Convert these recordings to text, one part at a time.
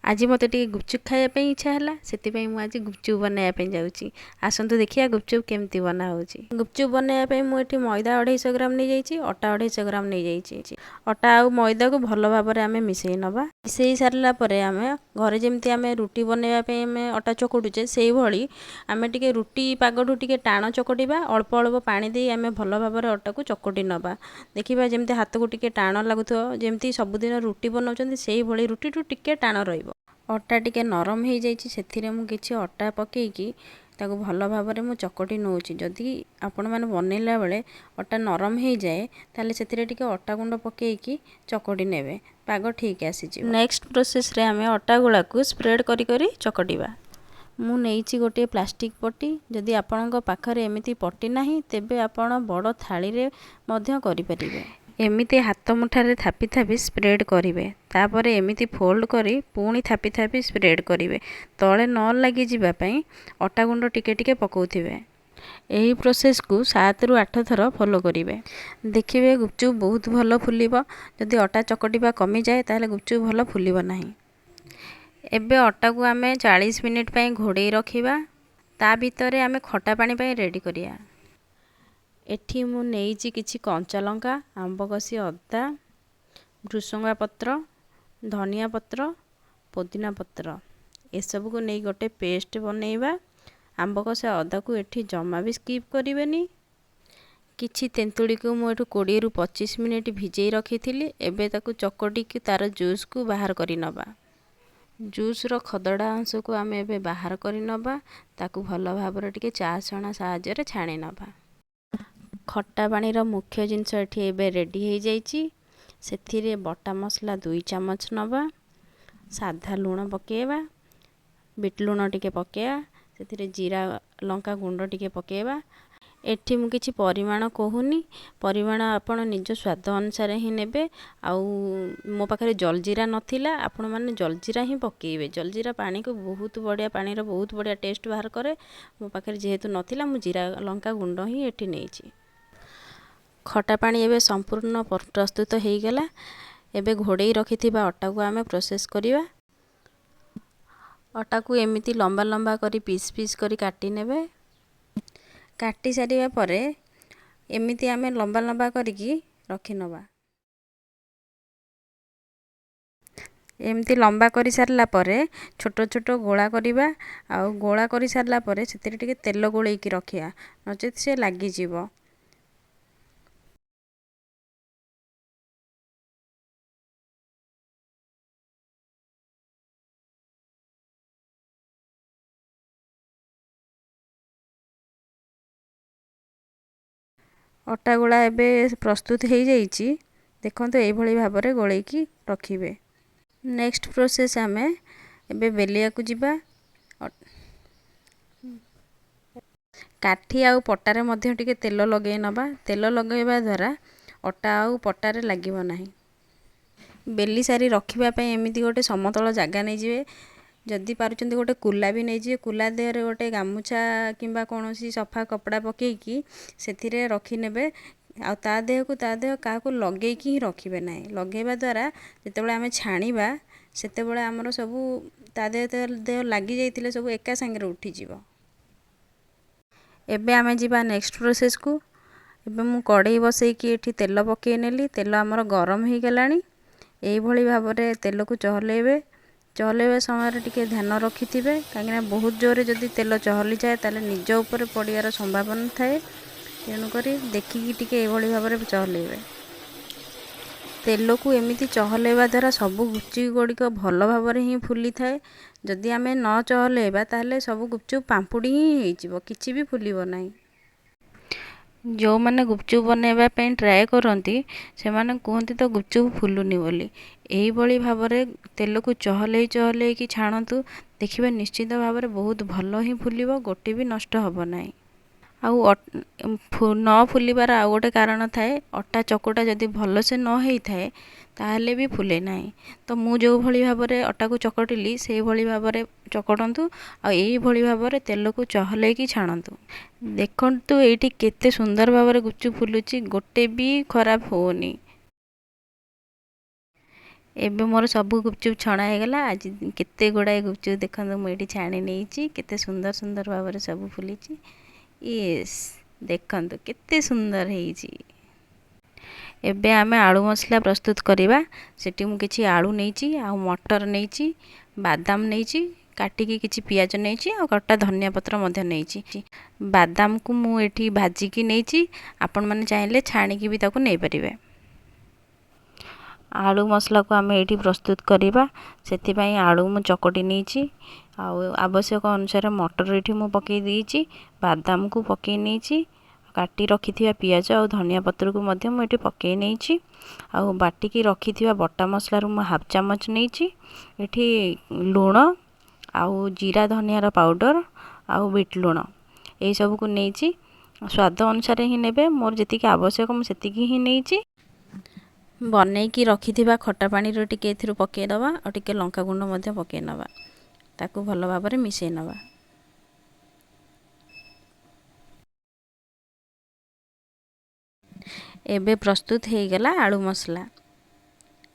ଆଜି ମୋତେ ଟିକେ ଗୁପଚୁପ୍ ଖାଇବା ପାଇଁ ଇଚ୍ଛା ହେଲା, ସେଥିପାଇଁ ମୁଁ ଆଜି ଗୁପଚୁପ୍ ବନାଇବା ପାଇଁ ଯାଉଛି। ଆସନ୍ତୁ ଦେଖିବା ଗୁପଚୁପ୍ କେମିତି ବନା ହେଉଛି। ଗୁପଚୁପ୍ ବନାଇବା ପାଇଁ ମୁଁ ଏଠି ମଇଦା 250 ଗ୍ରାମ ନେଇଯାଇଛି, ଅଟା 250 ଗ୍ରାମ ନେଇଯାଇଛି। ଅଟା ଆଉ ମଇଦାକୁ ଭଲ ଭାବରେ ଆମେ ମିଶାଇ ନେବା। ମିଶାଇ ସାରିଲା ପରେ ଆମେ ଘରେ ଯେମିତି ଆମେ ରୁଟି ବନାଇବା ପାଇଁ ଆମେ ଅଟା ଚକଟୁଛେ, ସେଇଭଳି ଆମେ ଟିକେ ରୁଟି ପାଗଠୁ ଟିକେ ଟାଣ ଚକଟିବା। ଅଳ୍ପ ଅଳ୍ପ ପାଣି ଦେଇ ଆମେ ଭଲ ଭାବରେ ଅଟାକୁ ଚକଟି ନେବା। ଦେଖିବା ଯେମିତି ହାତକୁ ଟିକେ ଟାଣ ଲାଗୁଥିବ, ଯେମିତି ସବୁଦିନ ରୁଟି ବନାଉଛନ୍ତି ସେଇଭଳି ରୁଟିଠୁ ଟିକେ ଟାଣ ରହିବ। ଅଟା ଟିକେ ନରମ ହେଇଯାଇଛି, ସେଥିରେ ମୁଁ କିଛି ଅଟା ପକାଇକି ତାକୁ ଭଲ ଭାବରେ ମୁଁ ଚକଟି ନେଉଛି। ଯଦି ଆପଣମାନେ ବନେଇଲା ବେଳେ ଅଟା ନରମ ହେଇଯାଏ, ତାହେଲେ ସେଥିରେ ଟିକେ ଅଟା ଗୁଣ୍ଡ ପକାଇକି ଚକଟି ନେବେ, ପାଗ ଠିକ୍ ଆସିଯିବ। ନେକ୍ସଟ ପ୍ରୋସେସ୍ରେ ଆମେ ଅଟା ଗୁଳାକୁ ସ୍ପ୍ରେଡ଼୍ କରି କରି ଚକଟିବା। ମୁଁ ନେଇଛି ଗୋଟିଏ ପ୍ଲାଷ୍ଟିକ୍ ପଟି। ଯଦି ଆପଣଙ୍କ ପାଖରେ ଏମିତି ପଟି ନାହିଁ, ତେବେ ଆପଣ ବଡ଼ ଥାଳିରେ ମଧ୍ୟ କରିପାରିବେ। ଏମିତି ହାତ ମୁଠାରେ ଥାପି ଥାପି ସ୍ପ୍ରେଡ଼୍ କରିବେ, ତାପରେ ଏମିତି ଫୋଲ୍ଡ କରି ପୁଣି ଥାପି ଥାପି ସ୍ପ୍ରେଡ଼୍ କରିବେ। ତଳେ ନ ଲାଗିଯିବା ପାଇଁ ଅଟା ଗୁଣ୍ଡ ଟିକେ ଟିକେ ପକାଉଥିବେ। ଏହି ପ୍ରୋସେସ୍କୁ 7ରୁ 8 ଥର ଫଲୋ କରିବେ, ଦେଖିବେ ଗୁପଚୁପ୍ ବହୁତ ଭଲ ଫୁଲିବ। ଯଦି ଅଟା ଚକଟିବା କମିଯାଏ, ତାହେଲେ ଗୁପଚୁପ୍ ଭଲ ଫୁଲିବ ନାହିଁ। ଏବେ ଅଟାକୁ ଆମେ 40 ମିନିଟ୍ ପାଇଁ ଘୋଡ଼େଇ ରଖିବା। ତା ଭିତରେ ଆମେ ଖଟା ପାଣି ପାଇଁ ରେଡ଼ି କରିବା। ଏଠି ମୁଁ ନେଇଛି କିଛି କଞ୍ଚା ଲଙ୍କା, ଆମ୍ବ କଷି ଅଦା, ଭୃସଙ୍ଗା ପତ୍ର, ଧନିଆ ପତ୍ର, ପୋଦିନା ପତ୍ର, ଏସବୁକୁ ନେଇ ଗୋଟେ ପେଷ୍ଟ ବନେଇବା। ଆମ୍ବ କଷା ଅଦାକୁ ଏଠି ଜମା ବି ସ୍କିପ୍ କରିବେନି। କିଛି ତେନ୍ତୁଳିକୁ ମୁଁ ଏଠୁ 20ରୁ 25 ମିନିଟ୍ ଭିଜେଇ ରଖିଥିଲି। ଏବେ ତାକୁ ଚକଟିକି ତା'ର ଜୁସ୍କୁ ବାହାର କରି ନେବା। ଜୁସ୍ର ଖଦଡ଼ା ଅଂଶକୁ ଆମେ ଏବେ ବାହାର କରି ନେବା। ତାକୁ ଭଲ ଭାବରେ ଟିକେ ଚା ଛଣା ସାହାଯ୍ୟରେ ଛାଣି ନେବା। ଖଟା ପାଣିର ମୁଖ୍ୟ ଜିନିଷ ଏଠି ଏବେ ରେଡ଼ି ହେଇଯାଇଛି। ସେଥିରେ ବଟା ମସଲା 2 ଚାମଚ ନେବା, ସାଧା ଲୁଣ ପକାଇବା, ବିଟ୍ ଲୁଣ ଟିକେ ପକାଇବା, ସେଥିରେ ଜିରା ଲଙ୍କା ଗୁଣ୍ଡ ଟିକେ ପକାଇବା। ଏଠି ମୁଁ କିଛି ପରିମାଣ କହୁନି, ପରିମାଣ ଆପଣ ନିଜ ସ୍ୱାଦ ଅନୁସାରେ ହିଁ ନେବେ। ଆଉ ମୋ ପାଖରେ ଜଲଜିରା ନଥିଲା, ଆପଣମାନେ ଜଲଜିରା ହିଁ ପକାଇବେ। ଜଲଜିରା ପାଣିକୁ ବହୁତ ବଢ଼ିଆ, ପାଣିର ବହୁତ ବଢ଼ିଆ ଟେଷ୍ଟ ବାହାର କରେ। ମୋ ପାଖରେ ଯେହେତୁ ନଥିଲା, ମୁଁ ଜିରା ଲଙ୍କା ଗୁଣ୍ଡ ହିଁ ଏଠି ନେଇଛି। ଖଟା ପାଣି ଏବେ ସମ୍ପୂର୍ଣ୍ଣ ପ୍ରସ୍ତୁତ ହେଇଗଲା। ଏବେ ଘୋଡ଼େଇ ରଖିଥିବା ଅଟାକୁ ଆମେ ପ୍ରୋସେସ୍ କରିବା। ଅଟାକୁ ଏମିତି ଲମ୍ବା ଲମ୍ବା କରି ପିସ୍ ପିସ୍ କରି କାଟି ନେବେ। କାଟି ସାରିବା ପରେ ଏମିତି ଆମେ ଲମ୍ବା ଲମ୍ବା କରିକି ରଖିନେବା। ଏମିତି ଲମ୍ବା କରିସାରିଲା ପରେ ଛୋଟ ଛୋଟ ଗୋଳା କରିବା, ଆଉ ଗୋଳା କରିସାରିଲା ପରେ ସେଥିରେ ଟିକେ ତେଲ ଗୋଳେଇକି ରଖିବା, ନଚେତ୍ ସେ ଲାଗିଯିବ। ଅଟା ଗୋଳା ଏବେ ପ୍ରସ୍ତୁତ ହେଇଯାଇଛି। ଦେଖନ୍ତୁ, ଏଇଭଳି ଭାବରେ ଗୋଳେଇକି ରଖିବେ। ନେକ୍ସଟ ପ୍ରୋସେସ୍ ଆମେ ଏବେ ବେଲିବାକୁ ଯିବା। କାଠି ଆଉ ପଟାରେ ମଧ୍ୟ ଟିକେ ତେଲ ଲଗାଇ ନେବା। ତେଲ ଲଗାଇବା ଦ୍ୱାରା ଅଟା ଆଉ ପଟାରେ ଲାଗିବ ନାହିଁ। ବେଲି ସାରି ରଖିବା ପାଇଁ ଏମିତି ଗୋଟେ ସମତଳ ଜାଗା ନେଇଯିବେ। ଯଦି ପାରୁଛନ୍ତି ଗୋଟେ କୁଲା ବି ନେଇଯିବେ। କୁଲା ଦେହରେ ଗୋଟେ ଗାମୁଛା କିମ୍ବା କୌଣସି ସଫା କପଡ଼ା ପକାଇକି ସେଥିରେ ରଖିନେବେ, ଆଉ ତା ଦେହକୁ ତା ଦେହ କାହାକୁ ଲଗେଇକି ହିଁ ରଖିବେ ନାହିଁ। ଲଗେଇବା ଦ୍ୱାରା ଯେତେବେଳେ ଆମେ ଛାଣିବା, ସେତେବେଳେ ଆମର ସବୁ ତା ଦେହ ଦେହ ଲାଗିଯାଇଥିଲେ ସବୁ ଏକା ସାଙ୍ଗରେ ଉଠିଯିବ। ଏବେ ଆମେ ଯିବା ନେକ୍ସଟ ପ୍ରୋସେସ୍କୁ। ଏବେ ମୁଁ କଡ଼େଇ ବସେଇକି ଏଠି ତେଲ ପକାଇ ନେଲି। ତେଲ ଆମର ଗରମ ହେଇଗଲାଣି। ଏଇଭଳି ଭାବରେ ତେଲକୁ ଚହଲେଇବେ। ଚହଲେଇବା ସମୟରେ ଟିକେ ଧ୍ୟାନ ରଖିଥିବେ, କାହିଁକିନା ବହୁତ ଜୋରରେ ଯଦି ତେଲ ଚହଲିଯାଏ, ତାହେଲେ ନିଜ ଉପରେ ପଡ଼ିବାର ସମ୍ଭାବନା ଥାଏ। ତେଣୁକରି ଦେଖିକି ଟିକେ ଏଇଭଳି ଭାବରେ ଚହଲେଇବେ। ତେଲକୁ ଏମିତି ଚହଲେଇବା ଦ୍ୱାରା ସବୁ ଗୁପଚୁପ୍ ଗୁଡ଼ିକ ଭଲ ଭାବରେ ହିଁ ଫୁଲିଥାଏ। ଯଦି ଆମେ ନ ଚହଲେଇବା, ତାହେଲେ ସବୁ ଗୁପଚୁପ୍ ପାମ୍ପୁଡ଼ି ହିଁ ହେଇଯିବ, କିଛି ବି ଫୁଲିବ ନାହିଁ। ଯେଉଁମାନେ ଗୁପଚୁପ୍ ବନାଇବା ପାଇଁ ଟ୍ରାଏ କରନ୍ତି, ସେମାନେ କୁହନ୍ତି ତ ଗୁପଚୁପ୍ ଫୁଲୁନି ବୋଲି। ଏଇଭଳି ଭାବରେ ତେଲକୁ ଚହଲେଇ ଚହଲେଇକି ଛାଣନ୍ତୁ, ଦେଖିବେ ନିଶ୍ଚିତ ଭାବରେ ବହୁତ ଭଲ ହିଁ ଫୁଲିବ, ଗୋଟେ ବି ନଷ୍ଟ ହେବ ନାହିଁ। ଆଉ ନ ଫୁଲିବାର ଆଉ ଗୋଟେ କାରଣ ଥାଏ, ଅଟା ଚକଟା ଯଦି ଭଲସେ ନ ହେଇଥାଏ, ତାହେଲେ ବି ଫୁଲେ ନାହିଁ। ତ ମୁଁ ଯେଉଁଭଳି ଭାବରେ ଅଟାକୁ ଚକଟିଲି, ସେଇଭଳି ଭାବରେ ଚକଟନ୍ତୁ ଆଉ ଏଇଭଳି ଭାବରେ ତେଲକୁ ଚହଲେଇକି ଛାଣନ୍ତୁ। ଦେଖନ୍ତୁ ଏଇଠି କେତେ ସୁନ୍ଦର ଭାବରେ ଗୁପଚୁପ୍ ଫୁଲୁଛି, ଗୋଟେ ବି ଖରାପ ହେଉନି। ଏବେ ମୋର ସବୁ ଗୁପଚୁପ୍ ଛଣା ହେଇଗଲା। ଆଜି କେତେ ଗୁଡ଼ାଏ ଗୁପଚୁପ୍ ଦେଖନ୍ତୁ ମୁଁ ଏଇଠି ଛାଣି ନେଇଛି। କେତେ ସୁନ୍ଦର ସୁନ୍ଦର ଭାବରେ ସବୁ ଫୁଲିଛି। ଇଏସ୍, ଦେଖନ୍ତୁ କେତେ ସୁନ୍ଦର ହେଇଛି। ଏବେ ଆମେ ଆଳୁ ମସଲା ପ୍ରସ୍ତୁତ କରିବା। ସେଠି ମୁଁ କିଛି ଆଳୁ ନେଇଛି, ଆଉ ମଟର ନେଇଛି, ବାଦାମ ନେଇଛି, କାଟିକି କିଛି ପିଆଜ ନେଇଛି, ଆଉ କଟା ଧନିଆ ପତ୍ର ମଧ୍ୟ ନେଇଛି। ବାଦାମକୁ ମୁଁ ଏଠି ଭାଜିକି ନେଇଛି, ଆପଣମାନେ ଚାହିଁଲେ ଛାଣିକି ବି ତାକୁ ନେଇପାରିବେ। ଆଳୁ ମସଲାକୁ ଆମେ ଏଇଠି ପ୍ରସ୍ତୁତ କରିବା। ସେଥିପାଇଁ ଆଳୁ ମୁଁ ଚକଟି ନେଇଛି, ଆଉ ଆବଶ୍ୟକ ଅନୁସାରେ ମଟର ଏଇଠି ମୁଁ ପକାଇ ଦେଇଛି, ବାଦାମକୁ ପକାଇ ନେଇଛି, କାଟି ରଖିଥିବା ପିଆଜ ଆଉ ଧନିଆ ପତ୍ରକୁ ମଧ୍ୟ ମୁଁ ଏଠି ପକାଇ ନେଇଛି, ଆଉ ବାଟିକି ରଖିଥିବା ବଟା ମସଲାରୁ ମୁଁ ହାଫ୍ ଚାମଚ ନେଇଛି। ଏଠି ଲୁଣ ଆଉ ଜିରା ଧନିଆର ପାଉଡ଼ର ଆଉ ବିଟ୍ ଲୁଣ ଏଇସବୁକୁ ନେଇଛି। ସ୍ୱାଦ ଅନୁସାରେ ହିଁ ନେବେ, ମୋର ଯେତିକି ଆବଶ୍ୟକ ମୁଁ ସେତିକି ହିଁ ନେଇଛି। ବନେଇକି ରଖିଥିବା ଖଟା ପାଣିରୁ ଟିକେ ଏଥିରୁ ପକାଇଦେବା, ଆଉ ଟିକେ ଲଙ୍କା ଗୁଣ୍ଡ ମଧ୍ୟ ପକାଇ ନେବା। ତାକୁ ଭଲ ଭାବରେ ମିଶାଇ ନେବା। ଏବେ ପ୍ରସ୍ତୁତ ହେଇଗଲା ଆଳୁ ମସଲା।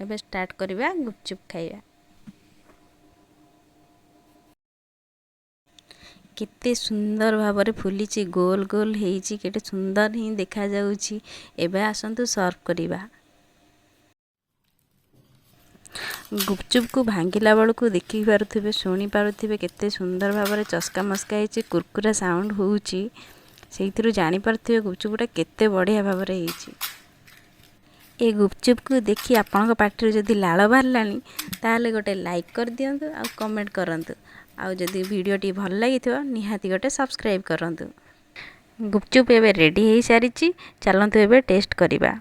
ଏବେ ଷ୍ଟାର୍ଟ କରିବା ଗୁପଚୁପ୍ ଖାଇବା। କେତେ ସୁନ୍ଦର ଭାବରେ ଫୁଲିଛି, ଗୋଲ ଗୋଲ ହେଇଛି, କେତେ ସୁନ୍ଦର ହିଁ ଦେଖାଯାଉଛି। ଏବେ ଆସନ୍ତୁ ସର୍ଭ କରିବା। ଗୁପଚୁପକୁ ଭାଙ୍ଗିଲା ବେଳକୁ ଦେଖିପାରୁଥିବେ, ଶୁଣିପାରୁଥିବେ କେତେ ସୁନ୍ଦର ଭାବରେ ଚସ୍କା ମସ୍କା ହେଇଛି, କୁରକୁରା ସାଉଣ୍ଡ ହେଉଛି। ସେଇଥିରୁ ଜାଣିପାରୁଥିବେ ଗୁପଚୁପଟା କେତେ ବଢ଼ିଆ ଭାବରେ ହେଇଛି। ଏ ଗୁପଚୁପକୁ ଦେଖି ଆପଣଙ୍କ ପାଟିରୁ ଯଦି ଲାଳ ବାହାରିଲାଣି, ତାହେଲେ ଗୋଟେ ଲାଇକ୍ କରିଦିଅନ୍ତୁ ଆଉ କମେଣ୍ଟ କରନ୍ତୁ, ଆଉ ଯଦି ଭିଡ଼ିଓଟି ଭଲ ଲାଗିଥିବ ନିହାତି ଗୋଟେ ସବସ୍କ୍ରାଇବ୍ କରନ୍ତୁ। ଗୁପଚୁପ୍ ଏବେ ରେଡ଼ି ହେଇସାରିଛି, ଚାଲନ୍ତୁ ଏବେ ଟେଷ୍ଟ କରିବା।